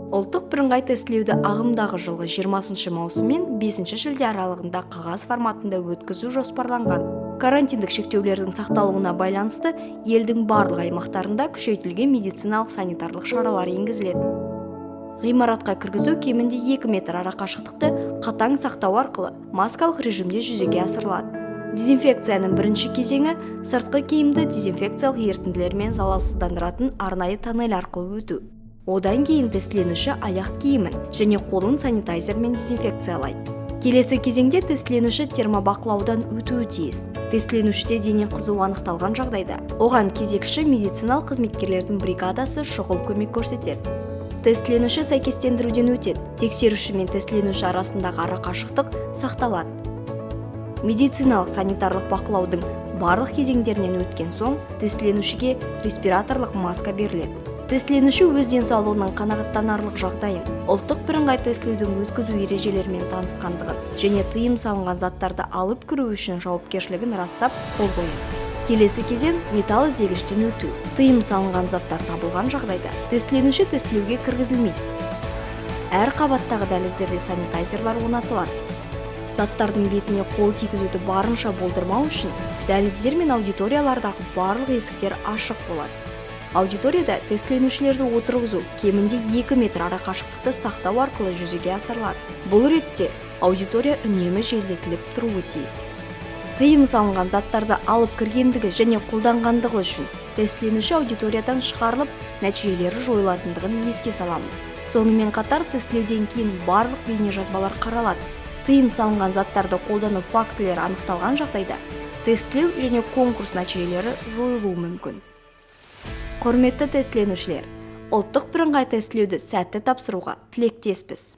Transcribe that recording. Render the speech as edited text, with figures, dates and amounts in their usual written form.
Ұлттық бірыңғай тестілеуді ағымдағы жылғы 20 маусым мен 5 шілде аралығында қағаз форматында өткізу жоспарланған. Карантиндік шектеулердің сақталуына байланысты елдің барлық аймақтарында күшейтілген медициналық санитарлық шаралар енгізіледі. Ғимаратқа кіргізу кемінде 2 метр арақашықтықты қатаң сақтау арқылы маскалық режимде жүзеге асырылады. Дезинфекцияның бірінші кезеңі – сыртқы киімді дезинфекциялық ерітінділермен залалсыздандыратын арнайы тоннель арқылы өту. Одан кейін тестіленуші аяқ киімін және қолын санитайзермен дезинфекциялайды. Келесі кезеңде тестіленуші термобақылаудан өтуі тиіс. Тестіленушіде дене қызуы анықталған жағдайда оған кезекші медициналық қызметкерлердің бригадасы шұғыл көмек көрсетеді. Тестіленуші сәйкестендіруден өтеді. Тексеруші мен тестіленуші арасындағы арақашықтық сақталады. Медициналық санитарлық бақылаудың барлық кезеңдерінен өткен соң тестіленушіге респираторлық маска беріледі. Тестіленуші өз денсаулығының қанағаттанарлық жағдайын, ұлттық бірыңғай тестілеудің өткізу ережелерімен танысқандығын және тыйым салынған заттарды алып кіру үшін жауапкершілігін растап, қол қояды. Келесі кезең – металл іздегіштен өту. Тыйым салынған заттар табылған жағдайда тестіленуші тестілеуге кіргізілмейді. Әр қабаттағы дәліздерде санитайзерлар орнатылады. Заттардың бетіне қол тигізуді барынша болдырмау үшін дәліздер мен аудиториялардағы барлық есіктер ашық болады. Аудиторияда тестіленушілерді отырғызу кемінде 2 метр арақашықтықты сақтау арқылы жүзеге асырылады. Бұл ретте аудитория үнемі желдетіліп тұруы тиіс. Тыйым салынған заттарды алып кіргендігі және қолданғандығы үшін тестіленуші аудиториядан шығарылып, нәтижелері жойылатындығын еске саламыз. Сонымен қатар тестілеуден кейін барлық бейнежазбалар қаралады. Тыйым салынған заттарды қолдану фактілері анықталған жағдайда тестілеу және конкурс нәтижелері жойылуы мүмкін. Құрметті тестіленушілер, ұлттық бірыңғай тестілеуді сәтті тапсыруға тілектеспіз.